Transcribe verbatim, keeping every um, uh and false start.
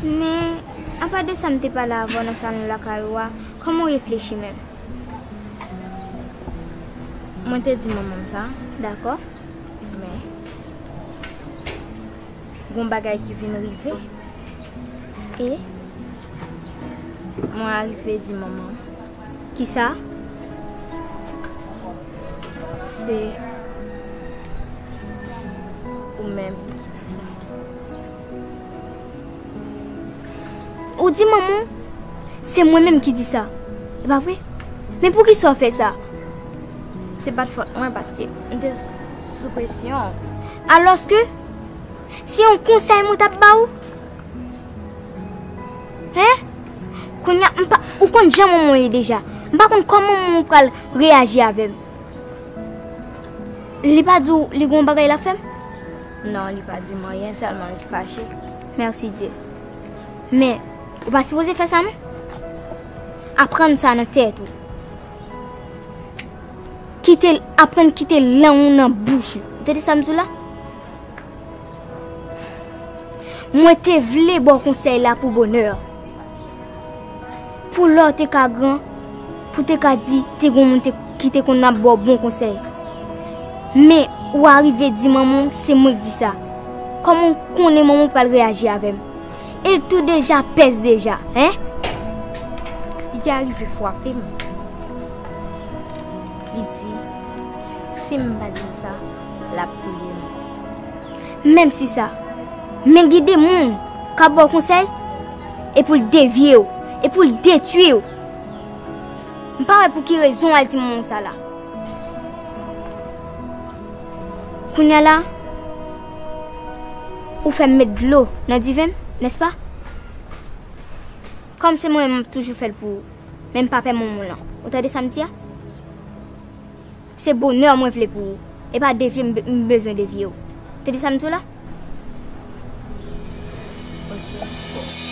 Men, apa de sa m te pale avè w nan salon lakay ou a, kòman w reflechi menm? Mwen te di manman m sa. Dakò. Men, gon bagay ki vin rive. E? Mwen arive di manman m. Kisa? Se ou menm ki di sa. Ou di manman w, se mwen menm ki di sa. E pa vre? Men poukisa w fè sa? Se pa t fòt mwen paske m te sou, sou presyon. Alòske, se yon konsèy mwen t ap ba w. Hen? Kounye a, m pa, ou konn jan manman w ye deja. M pa konn kòman manman w pral reyaji avè m. Li pa di w li gen yon bagay l ap fè m? Non, li pa di m anyen, sèlman li fache. Mèsi Dye. Men, ou pa sipoze fè sa non. Aprann sa nan tèt ou. Kite l, aprann kite lang ou nan bouch ou. Ou tande sa m di w la? Mwen te vle ba w konsèy la pou bonè. Pou lè w te ka gran, pou te ka di, te gen moun te, ki te konn ap ba w bon konsèy. Men, ou arive di manman w se mwen k di sa. Kòman w konnen manman w pral reyaji avè m? E l tou deja pès deja, en? Li te arive frape m. Li di, si m pa di l sa, l ap touye m. Menm si sa, men gen de moun k ap ba w konsèy, e pou l devye w, e pou l detwi w. M pa wè pou ki rezon w al di manman w sa la. Kounye a la, ou fè m met dlo nan diven m, nèspa? Kòm se mwen menm m ap toujou fè l pou ou, men m pa pè manman w lan. Ou tande sa m di a? Se bonè mwen vle pou ou. E pa devye m be-, m bezwen devye w. Tande sa m di w la? Ok.